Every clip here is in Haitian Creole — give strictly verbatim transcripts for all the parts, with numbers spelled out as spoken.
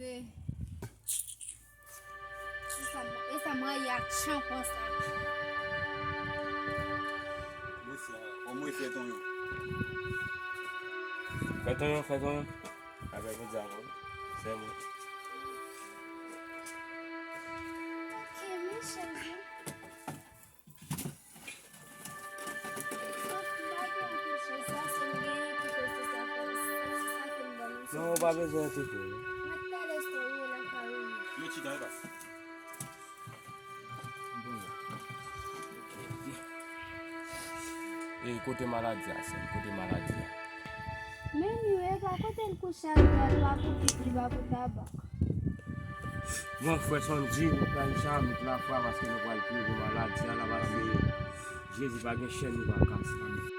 E sa, e sa mwen ye ak chanpan sa. Mesye, kòman w fè tonyon? Fè tonyon, fè tonyon. Avèk yon dyakon. Sèlman. Ok, men chèz ou. Non, ou pa bezwen enkyete w. Yo chita, yo pase. E kote maladi a, sè m? Kote maladi a? Men li, e pa kote l kouche a, li pa pou pik, li pa pou tabak. Bon, frè Sondji, nou planiche avèk lafwa paske nou pral priye pou maladi a, la, paske Jezi pa gen chèn, li pa kase.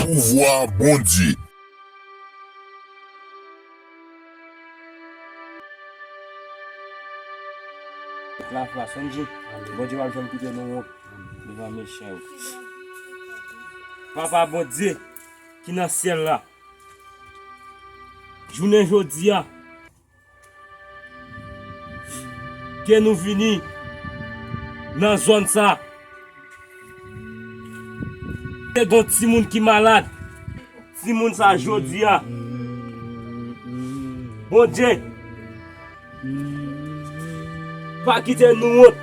Pouvwa Bondye. Lafwa, Sondji. Bondye p ap janm kite nou wont devan mechan yo. Papa Bondye ki nan syèl la, jounen jodi a, ke nou vini nan zòn sa, te gon timoun ki malad. Timoun sa jodi a, Bondye, pa kite nou wont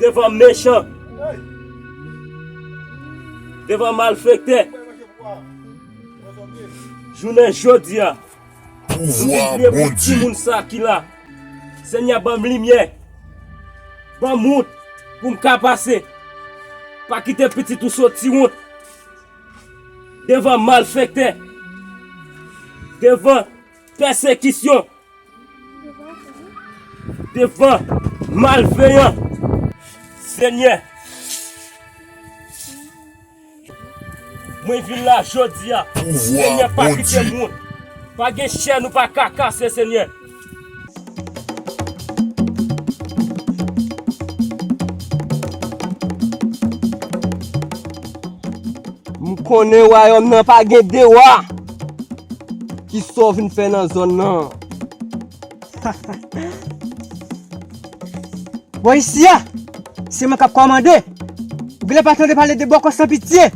devan mechan, devan malfektè. Jounen jodi a, pouvwa Bondye. Timoun sa ki la, Senyè, ban m limyè, ban m wout pou m ka pase. Pa kite pitit ou soti wont devan malfektè, devan pèsekisyon, devan malveyan. Senyè, mwen vin la jodi a. Senyè, pa kite m wont. Pa gen chèn ou pa ka kase, Senyè. M konnen wayòm nan pa gen de wa. Kisa w vin fè nan zòn nan? Bò isi a, se mwen k ap kòmande. Ou genlè pa tande pale de bòkò san pitye.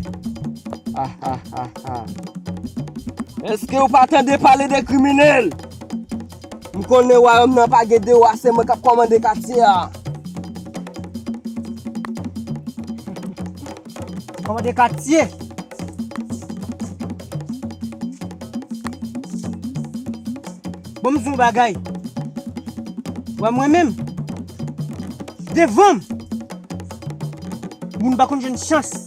Èske ou pa tande pale de kriminèl? M konnen wayòm nan pa gen de wa, se mwen k ap kòmande katye a. Kòmande katye. Bon, m di w yon bagay. Wè mwen menm, devan m, moun pa konn jwenn chans.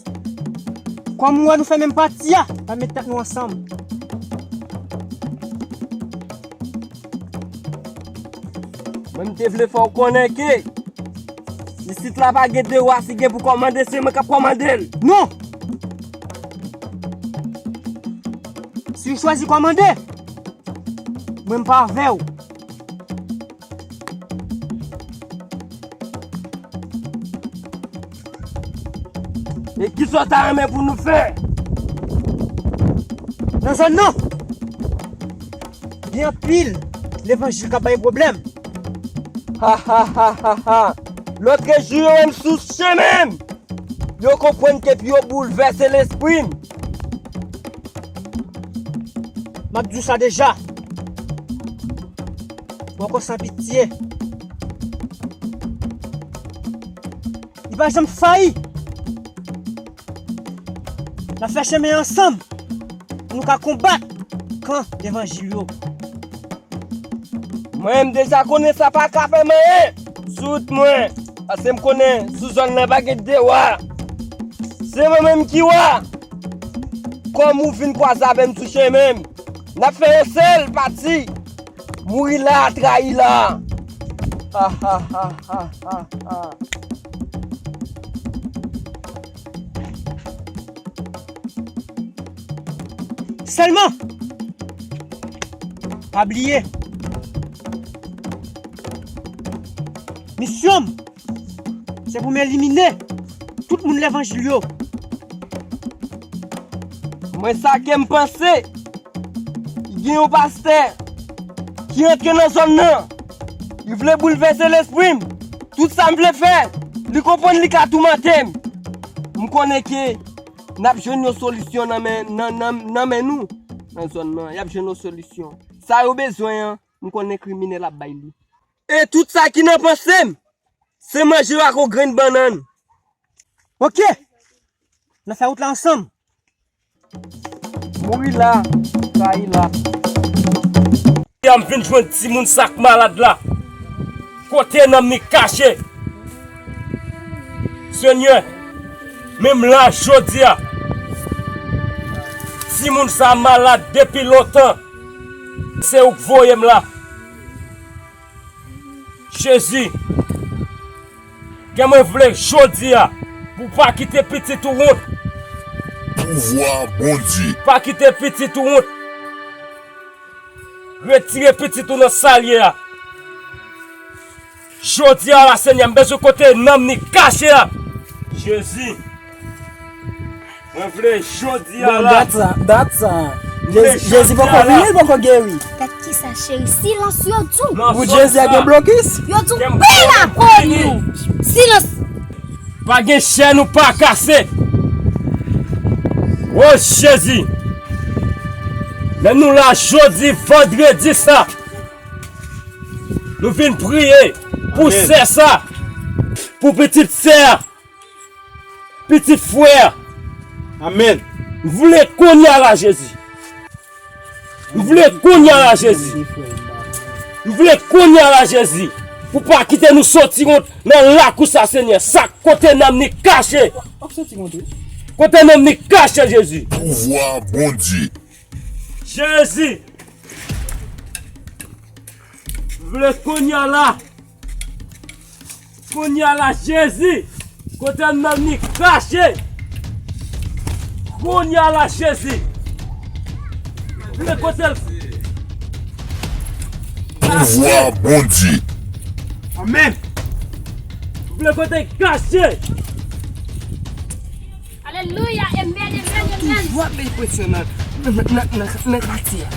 Kòm m wè nou fè menm pati a, pa met tèt nou ansanm. Mwen, m te vle fè w konnen ke isit la pa gen de wa, si gen pou kòmande, se mwen k ap kòmande l. Non! Si w chwazi kòmande, mwen, m pa avè w. E kisa w ta renmen pou nou fè? Nan zòn nan, gen anpil levanjil k ap bay pwoblèm. Ha, ha, ha, ha, ha. Lòt jou, yo wè m sou chemen m. Yo konprann ke pou yo boulvèse lespri m. M ap di w sa deja. Poko san pitye. Li pa janm fayi. N ap fè chemen ansanm pou nou ka konbat kan levanjil yo. Mwen, m deja konnen sa pa ka fè m anyen sou wout mwen, paske m konnen sou zòn nan pa gen de wa. Se mwen menm ki wa. Kòm ou vin kwaze avè m sou chemen m, n ap fè yon sèl pati. Mouri la, trayi la. Ha, ha, ha, ha, ha, ha. Sèlman, pa bliye, misyon m, se pou m elimine tout moun levanjil yo. Mwen, sa ke m panse, gen yon pastè ki antre nan zòn nan. Li vle boulvèse lespri m. Tout sa m vle fè, li konprann li ka toumante m. M konnen ke n ap jwenn yon solisyon nan men, nan, nan, nan men nou. Nan zòn nan, y ap jwenn yon solisyon. Sa yo bezwen an, m konnen kriminèl ap bay li. E tout sa ki nan panse m, se manje ak yon grenn bannann. Oke, n a fè wout la ansanm. Mouri la, trayi la. M vin jwenn timoun sa k malad la. Kote nanm li kache? Senyè, menm la jodi a, timoun sa malad depi lontan. Se ou k voye m la. Jezi, ke mwen vle jodi a pou w pa kite pitit ou wont. Pouvwa Bondye. Pa kite pitit ou wont. Retire pitit ou nan sa l ye a. Jodi a la, Senyè, m bezwen kote nanm ni kache a. Jezi. Mwen vle jodi a la. Bon, dat sa, dat sa. Jezi poko vini, l poko geri. Gad kisa, cheri, silans yo di w. Bout Jezi a gen blokis. Yo di w peye lapolis. Silans. Pa gen chèn ou pa kase. O Jezi. Men nou la jodi vandredi sa. Nou vin priye pou sè sa. Pou pitit sè a. Pitit frè. Amèn. M vle kounye a la, Jezi. M vle kounye a la, Jezi. M vle kounye a la, Jezi. Pou pa kite nou soti wont nan lakou sa, Senyè. Sa kote nanm ni kache. Kote nanm ni kache, Jezi. Pouvwa Bondye. Jezi. M vle kounye a la. Kounye a la, Jezi. Kote nanm ni kache. Kounye a la, Jezi. M vle kote l. Pouvwa Bondye. Amèn. M vle kote l kache. Alelouya, amen, amen, amen. Toujou ap enpresyonan nan, nan, nan, nan katye a.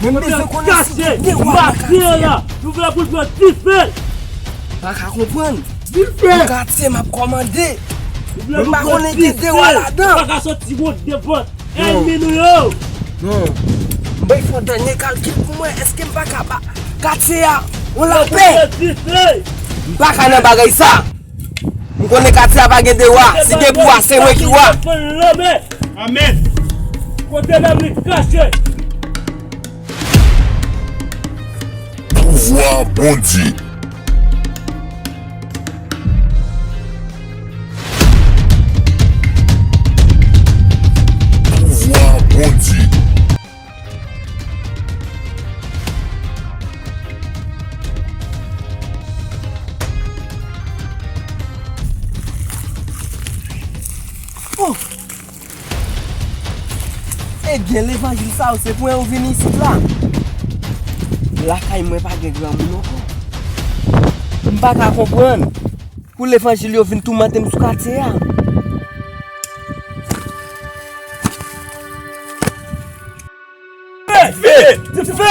Men m bezwen konnen si gen de wa nan katye a. Nou vle pou l pran dife. M pa ka konprann. Dife. Nan katye m ap kòmande. Men m pa konnen gen de wa ladan. Pa ka soti wont devan ènmi nou yo. Non. M bay fè yon dènye kalkil pou mwen. Èske m pa ka ba katye a yon lapè? Dife. M pa ka nan bagay sa. M konnen katye a pa gen de wa. Si gen pou wa, se mwen ki wa. Amèn. Kote nanm ni kache. Pouvwa Bondye. Pouvwa Bondye. Oh! Ebyen, levanjil sa yo, se pou yo vin isit la. Lakay mwen pa gen granmoun ankò. M pa ka konprann. Pou levanjil yo vin toumante m sou katye a. Dife! Dife!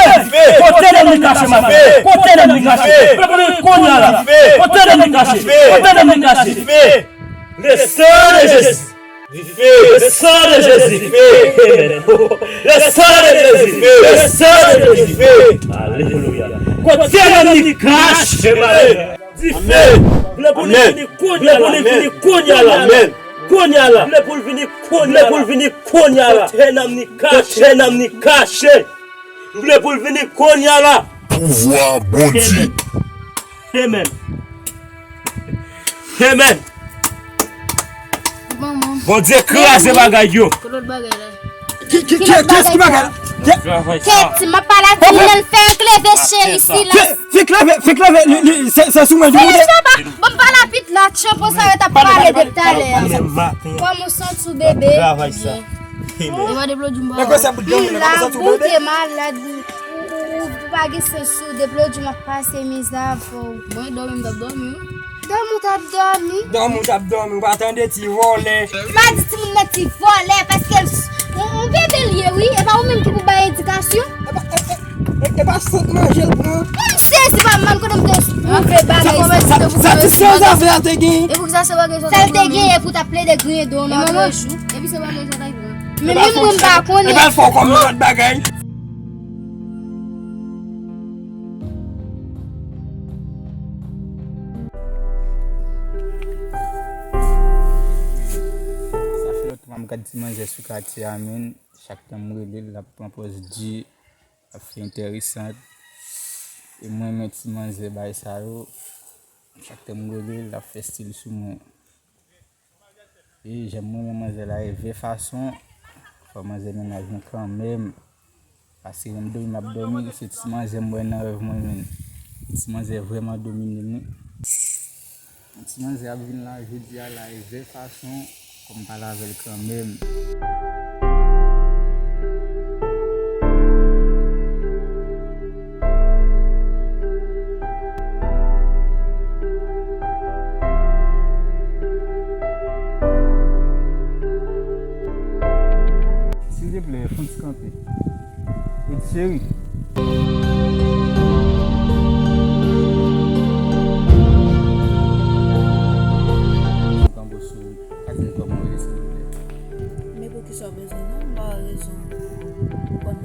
Kote nanm ni kache, madanm? Kote nanm ni kache? Kote nanm ni kache? Kote nanm ni kache? Kote nanm ni kache? Le sang de Jésus. Dife! Le sang de Jésus! Dife! Amen. Le sang de Jésus! Dife! Le sang de Jésus! Dife! Alelouya! Kote nanm li kache, malè. Dife! Vle pou li vini kounye a la. Vle pou li vini kounye a la. Kounye a la. Vle pou li vini kounye a la. Vle pou li vini kounye a la. Kote nanm li kache. Kote nanm li kache. Vle pou li vini kounye a la. Pouvwa Bondye. Amen. Amen. Bondye kraze bagay yo. Ki lòt bagay la? Ki, ki, ki, kiyès ki bagay la? Kèt, m ap pale a timoun nan, fè l kleve cheri sila. Fè, fè kleve, fè kleve, li, li, se, se sou mwen li moute. Bon, m pale a pitit la, tchanpo sa yo t ap pale depi talè a. Kòman w santi w, bebe? Travay sa. Byen. Ou pa deplodi m pa. Mwen konsa bout gang la, konsa tou bebe. Malad, ou, ou, ou pa gen sans, ou deplodi m ap pase mizè avè w. Mwen dòmi, m t ap dòmi wi. Dòmi w t ap dòmi. Dòmi w t ap dòmi, ou pa tande ti vòlè. Pa di timoun nan ti vòlè, paske yon, yon bebe l ye wi, e pa ou menm ki pou bay edikasyon. E pa, e, e, e, e pa sant manje l pran. Mwen m sezi pa m, m konnen m te twonpe bagay sa. Sa ti san zafè a te gen. E poukisa se bagay sa? Sa l te gen, e pou t ap plede griyen do w nan lòt jou. Epi se bagay sa t ap pran. Men menm mwen m pa konnen. E pa l fè w kòm nan lòt bagay. Sa fè lontan m ap gad ti manzè sou katye a, men chak tan m rele l, l ap pran pòz di, l ap fè enteresan. E mwen, men ti manzè bay sa yo, chak tan m rele l, l ap fè stil sou mwen. E jan m renmen manzè la, e vè fason, fò manzè mennaj mwen kanmenm. Paske menm dòmi m ap dòmi, se ti manzè m wè nan rèv mwen menm. Ti manzè vrèman domine m wi. Ti manzè ap vin la jodi a la, e vè fason, fò m pale avè l kanmenm. Silvouplè, fè yon ti kanpe. Ed Cheri. Tanbou sou Ka di m kòman w ye, silvouplè? Men poukisa w bezwen non, m ba w rezon. Ou konn.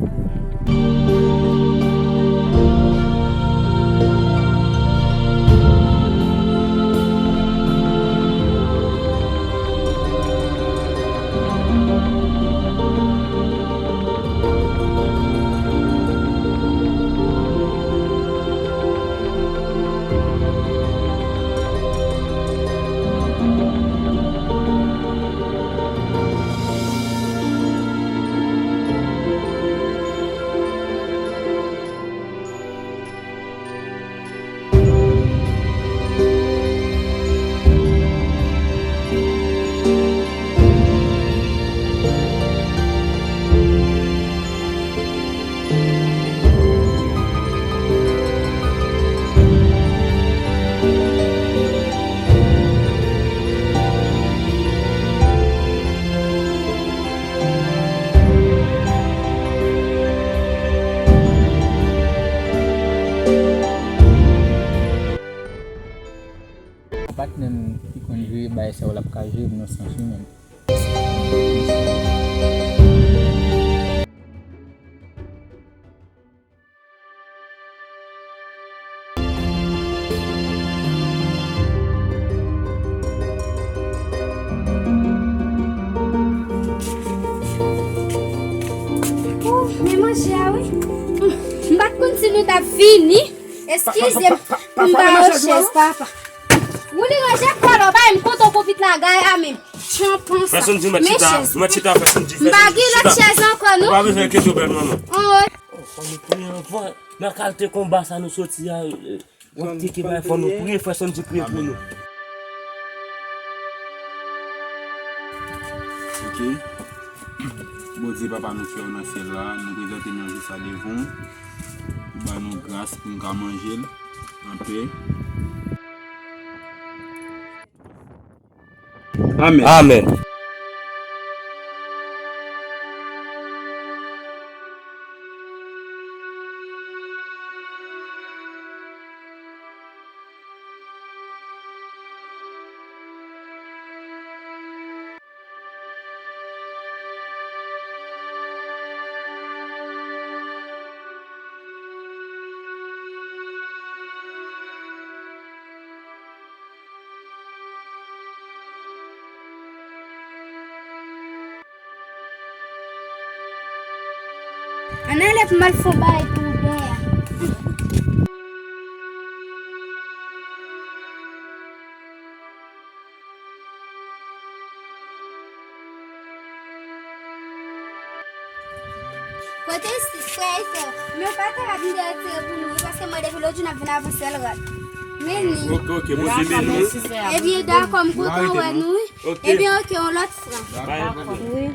Patnè m ki konn jere bagay sa yo, l ap ka jere m nan sans wi menm. Ouf, men manje a wi. M pa t konn si nou t ap vini. Eskize m, m ba yo chèz, papa. Wouli ranje kò la, w pa wè m kontan konpit la gaye a menm. Tchanpan sa. Fè Sondji mèt chita, mèt chita, fè Sondji, fè Sondji chita. M pa gen lòt chèz ankò, non. Ou pa bezwen enkyete w, bèl manman. Anwo. Oh, fò nou priye anvan. Nan kalte konba sa nou soti a, eh, w ap teke bay, fò nou priye, fè Sondji priye pou nou. Ok. Bondye, Papa nou ki nan syèl la, nou prezante manje sa devan w. Ou ba nou gras pou n ka manje l anpè. Amèn. Amèn. M al fè yon bagay pou Oubè a. Kote isit, frè e sè, men w pa ta ap vin retire pou nou, wi, paske mwen depi lòt jou n ap vin avanse l rat. Men li. Ok, ok, bon, se men nou. Ebyen, dakò, m kontan wè nou, wi. Ok. Ebyen, ok, yon lòt fwa. Bay. Wi.